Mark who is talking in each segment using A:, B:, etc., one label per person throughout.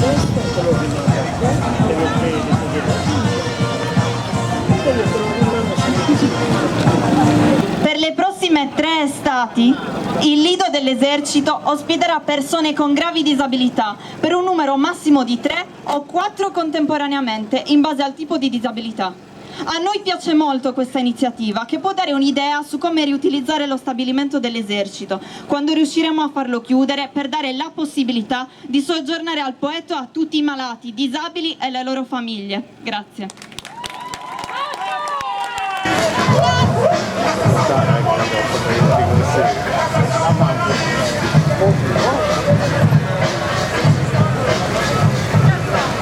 A: Questo te lo rimando qua e lo vedi così da Poi io te lo rimando
B: Per le prossime tre estati, il Lido dell'Esercito ospiterà persone con gravi disabilità per un numero massimo di tre o quattro contemporaneamente in base al tipo di disabilità. A noi piace molto questa iniziativa che può dare un'idea su come riutilizzare lo stabilimento dell'esercito quando riusciremo a farlo chiudere per dare la possibilità di soggiornare al Poetto a tutti i malati, disabili e le loro famiglie. Grazie.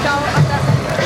C: Ciao, come stai?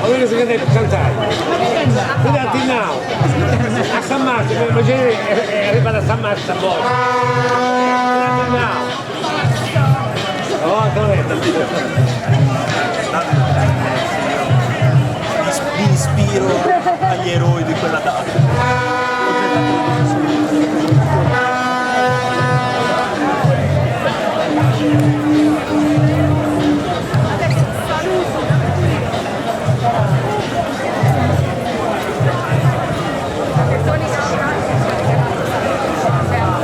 D: Allora si deve cantare. Guardate now. A San Marco, ma è arrivata a San Marco a Bosco. Now. Oh, Antonella.
E: Mi ispiro agli eroi di quella data. Ho gettato le cose
C: Ciao.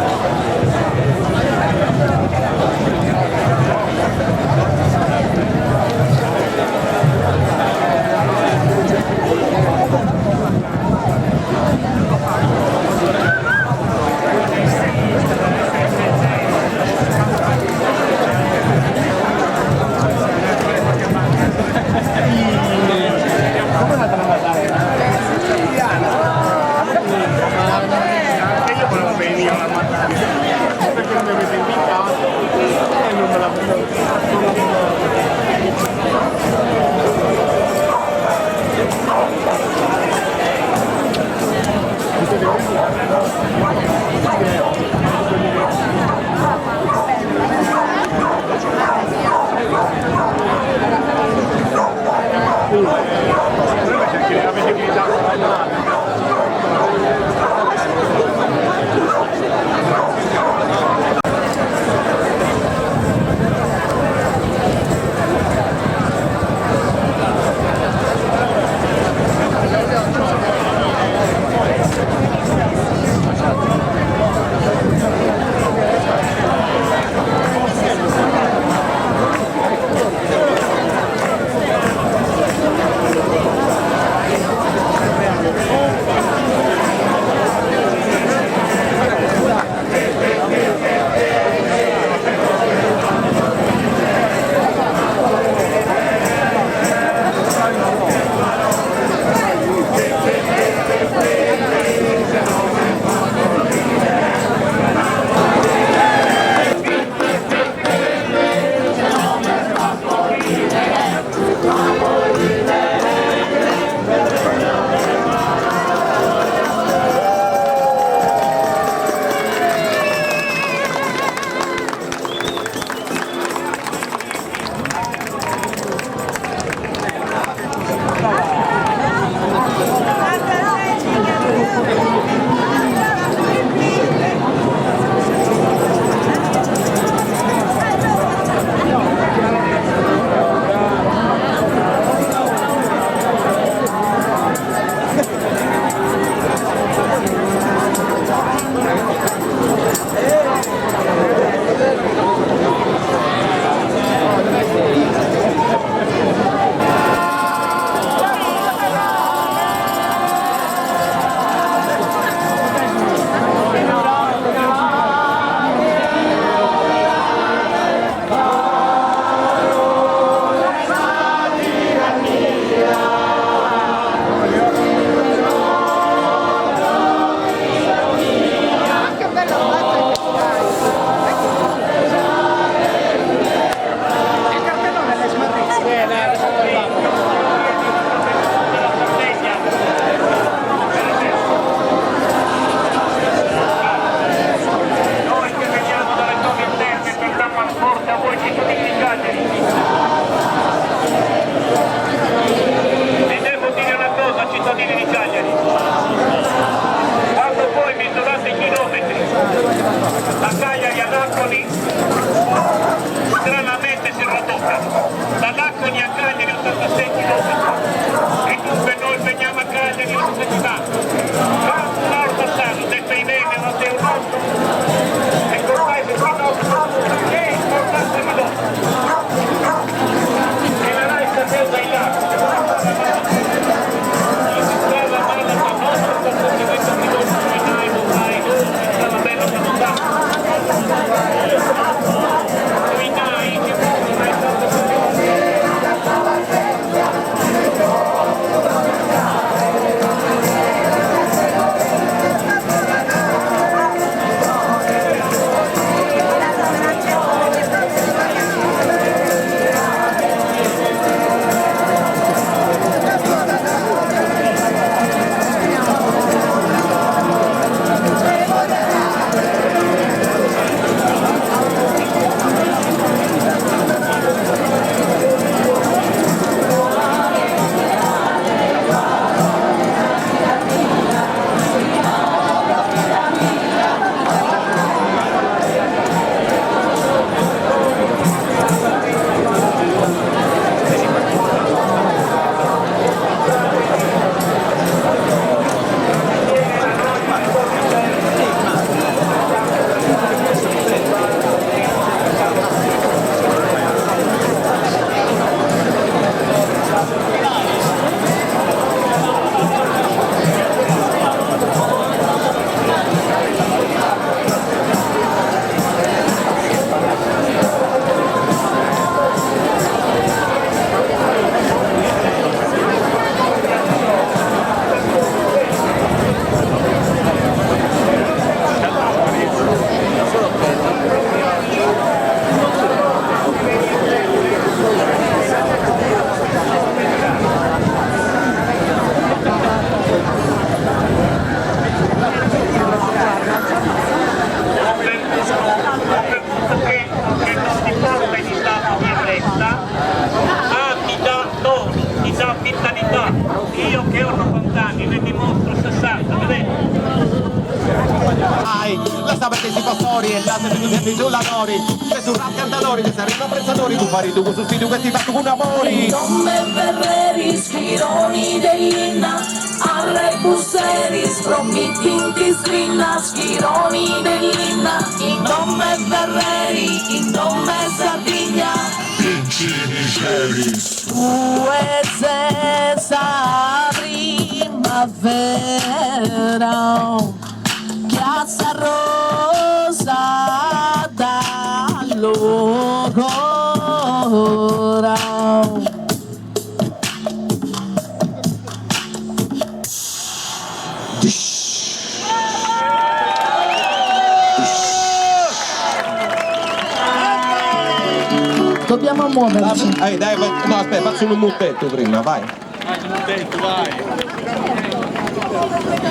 F: Dobbiamo muoverci.
G: Dai, dai, no, aspetta, faccio un mutetto prima, vai.
E: Vai, un mutetto, vai.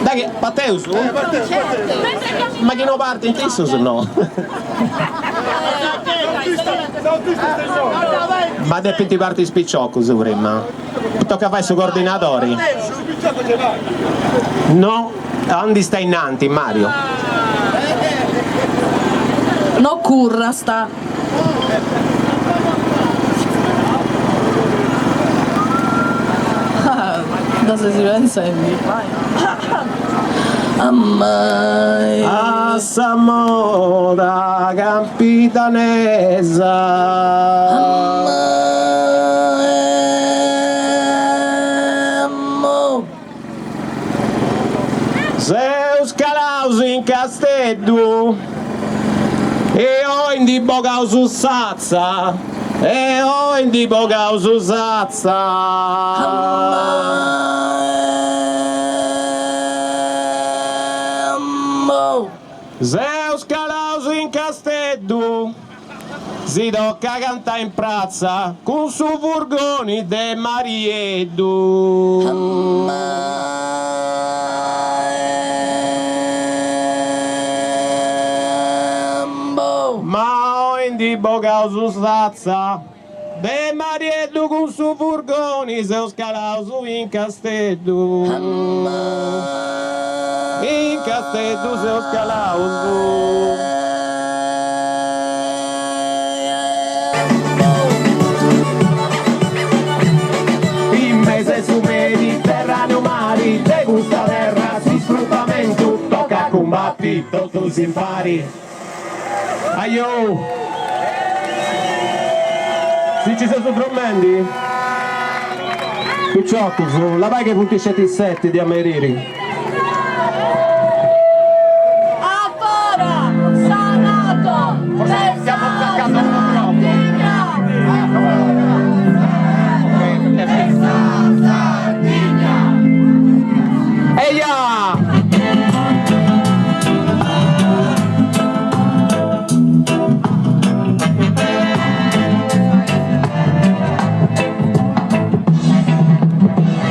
G: Dai, che Pateus? Ma che non parte in testo se no? Ma depinti parti spicciocco su prima. Tocca fare su coordinatori. No, andi sta innanti Mario.
F: No curra sta. Da se si pensa in Amai.
G: A sa moda campidanesa. Seus calaus in Casteddu e oi ndi bogaus s'atza e oi ndi bogaus s'atza. Seus calaus in Casteddu, si tocat cantai in pratza cun su furgoni de Marieddu. Ma oi ndi bogaus s'atza de Marieddu cun su furgoni seus calaus in Casteddu. In Casteddu seus calaus. In mesu 'e su Mediterraneu mari de custa. Totus impari. Ajo! Si nci seus dromendi? Piciocus, labai chi funt sceti is seti de a meriri.
F: A fora sa Nato
D: Forse stiamo attaccando un po' troppo.
G: Eia!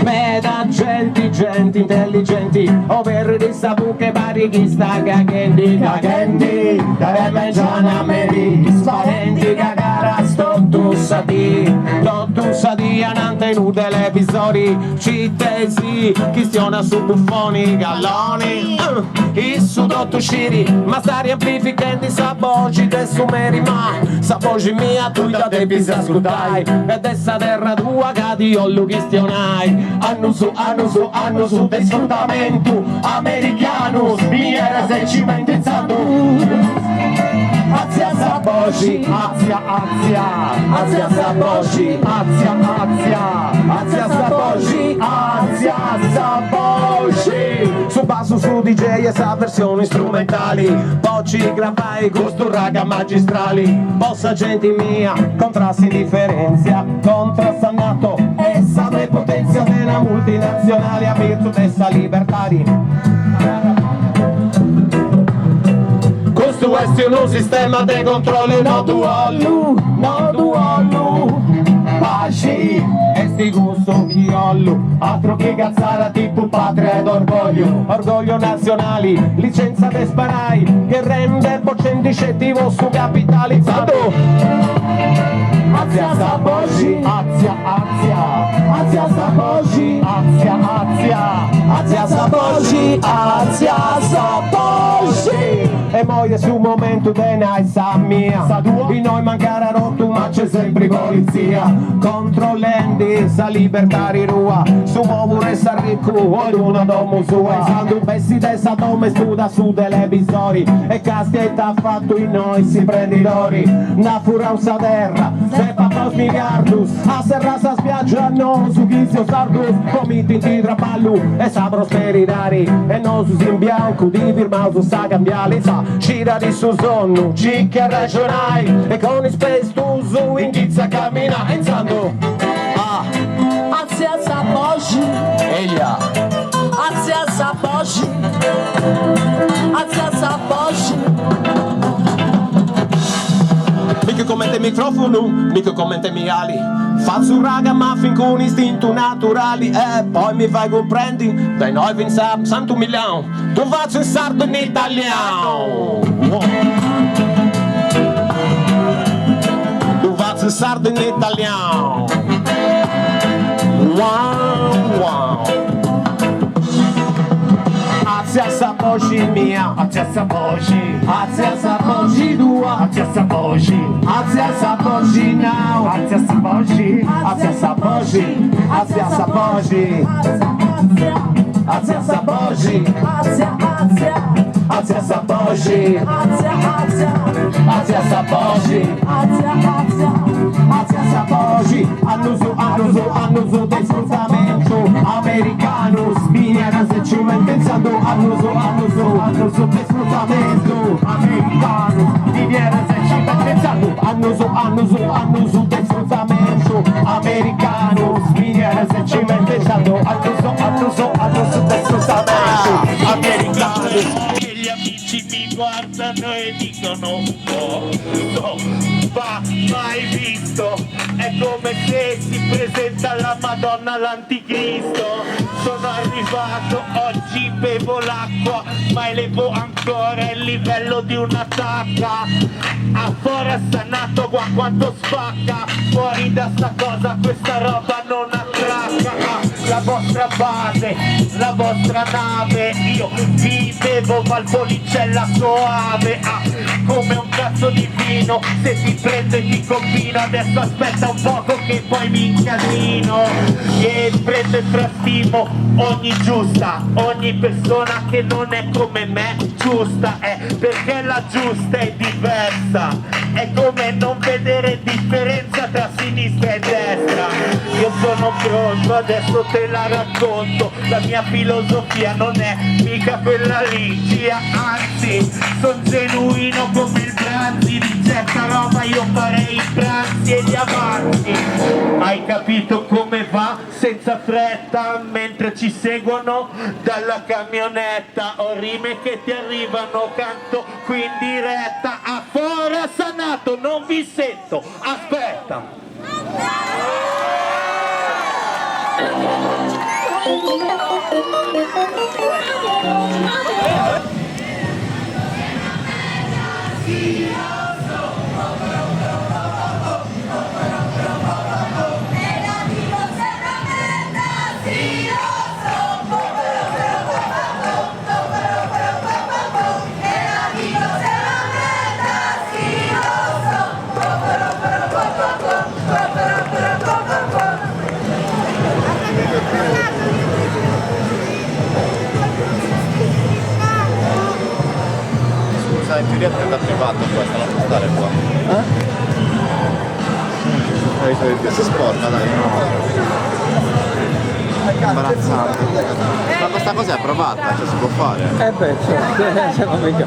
G: Meda genti, genti intelligenti, oberrit sa buca e parit chi sta caghendi, caghendi, de mengianu a merì, sparendi cagaras totu sa dì, totu sa dì anante 'e unu televisori, Citesi, chistionat su buffoni, galloni, issu totu sciri, ma stari amplifichendi sa boxi de su meri, ma sa boxi mia tui dda depis ascurtai, e de sa terra tua ca ti 'ollu chistionai. Annus, annus, annus de isfrutamentu, americanus, minieras e cimentu intzandus. Atzia sa boxi, atzia, atzia, atzia sa boxi, atzia, atzia, atzia sa boxi, atzia sa boxi. Su bassu, su DJ e sa versioni strumentali, po ci gravai custu raga magistrali. Po sa genti mia, contra s'indiferentzia, contra sa Nato e sa prepotenzia de una multinazionali a pitzu de sa libertadi. Custu est unu sistema de controllu no ddu 'ollu, no ddu 'ollu. Paxi est cussu chi 'ollu, atru chi catzada tipu patria ed orgogliu, orgogliu natzionali, licenza de sparai, gherrendi bocendi sceti po su capitali. Intzandu atzia sa boxi, atzia, atzia, atzia sa boxi, atzia, atzia, atzia sa boxi, atzia sa boxi. E moi est su momentu de nai sa mia, innoi mancari rotu ma c'est sempri polizia, controllendi sa libertadi tua, su poburu e s'arricu ognunu a domu sua, intzandu bessi de sa domu e studa su televisori e castia ita at fatu innoi s'imprendidori, nd'at furau sa terra, s'est papau is miliardus, at serrau sa spiaggia a nosu chi seus sardus, promitint traballu e sa prosperidadi e nosus in biancu ddi firmaus sa cambiali, sa scida su sonnu, circa 'e arraxonai e cun is peis tuus inghitza a camminai, intzandu ah.
F: Atzia sa boxi.
G: Eia.
F: Atzia sa boxi. Atzia sa boxi.
G: Mica comente microfonu, mica comente Miali Fatzu ragamuffin cun istintu naturali E poi mi fai cumprendi, dai innoi finzas a Santu Miliau Ddu fatzu in sardu e in italianu Ddu fatzu in sardu e in italianu Wow wow Atzia sa boxi mia
D: Atzia sa boxi
G: Atzia sa boxi tua
D: Atzia sa boxi
G: Atzia sa boxi nau
D: Atzia sa boxi
G: Atzia sa boxi Atzia sa boxi
F: Atzia,
G: Atzia sa boxi
F: atzia, atzia.
G: Atzia sa boxi
F: Atzia, atzia.
G: Atzia sa boxi
F: Atzia, atzia.
G: Atzia sa boxi Annus, annus, annus de isfrutamentu Americanus, minieras e cimentu intzandu Annus, annus, annus de isfrutamentu
D: Americanus, minieras e cimentu intzandu
G: Annus, annus, annus de isfrutamentu Americanus, minieras e cimentu intzandu Annus, annus, annus de isfrutamentu Americanus
H: Che gli amici mi guardano e dicono Oh, no, va mai visto È come se si presenta la Madonna all'anticristo Sono arrivato, oggi bevo l'acqua Ma elevo ancora il livello di una tacca A fora sa Nato qua quanto spacca Fuori da sta cosa questa roba non attracca Ah, La vostra base, la vostra nave Io vivevo Valpolicella Soave ah. come un cazzo di vino, se ti prendo e ti combino, adesso aspetta un poco che poi mi incasino. E prendo e frastimo ogni giusta, ogni persona che non è come me, giusta è, perché la giusta è diversa, è come non vedere differenza tra sinistra e destra. Io sono pronto, adesso te la racconto, la mia filosofia non è mica quella lì, Gia, anzi, son genuino come il Branzi, di certa roba io farei i pranzi e gli avanzi. Hai capito come va? Senza fretta, mentre ci seguono dalla camionetta, ho rime che ti arrivano, canto qui in diretta, a fora sanato, non vi sento, aspetta.
E: Scusa, in teoria è da privato questa, non può stare qua. Eh? Si sporca, dai. Imbarazzante. Ma questa cosa è approvata, cioè si può fare.
A: Eh beh, certo, se no mica.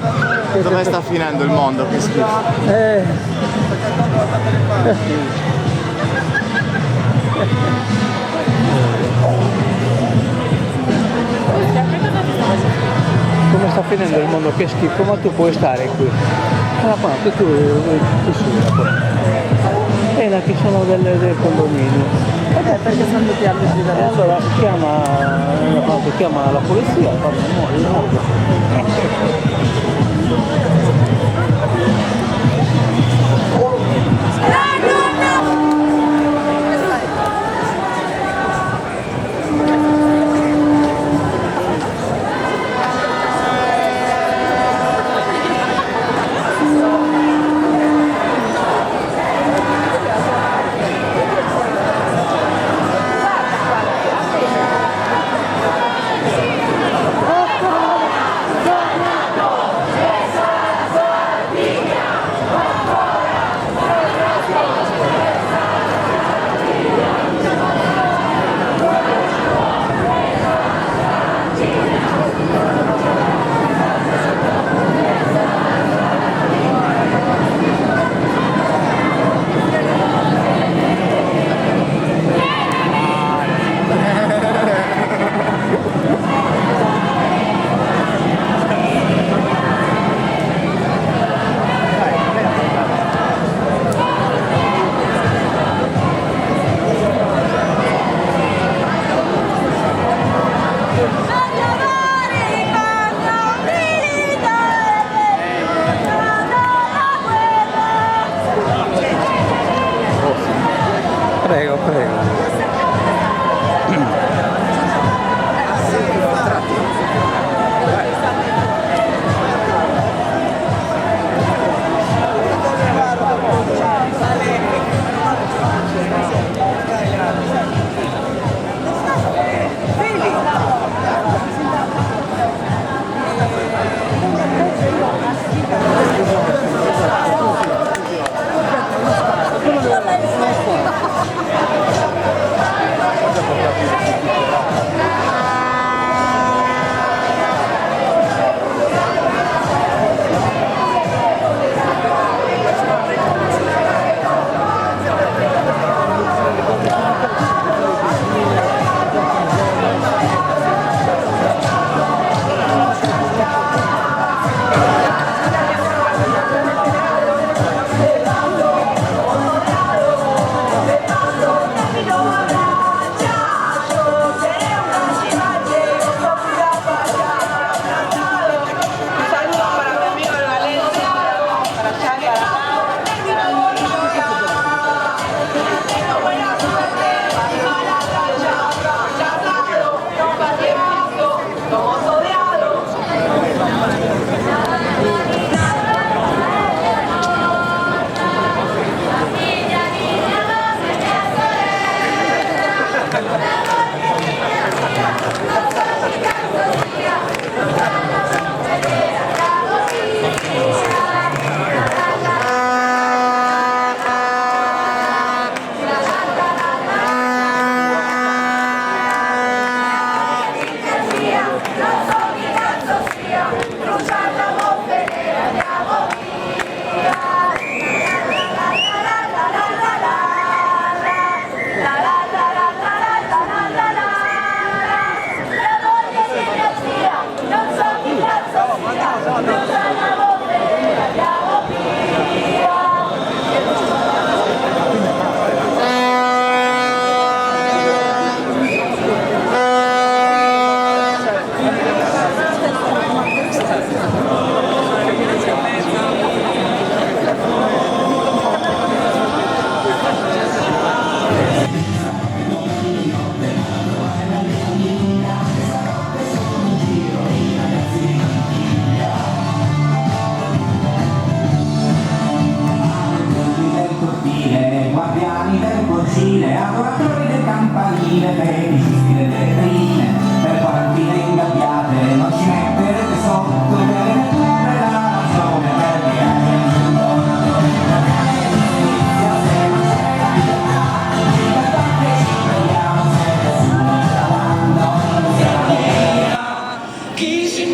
E: Dove sta finendo il mondo? Che schifo.
A: Come sta finendo il mondo? Che schifo, ma tu puoi stare qui. Allora, qua, tu, tu, tu su, poi. E là che sono del condominio.
F: Eh beh, perché sono tutti amici
A: E
F: della
A: allora chiama, chiama la polizia, fanno muori, no?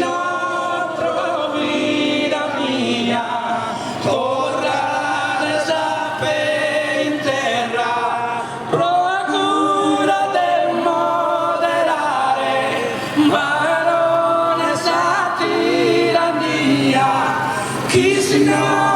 G: no pro vida mia torrades a pê in terra procura de moderare ma non sa tirannia chi si no.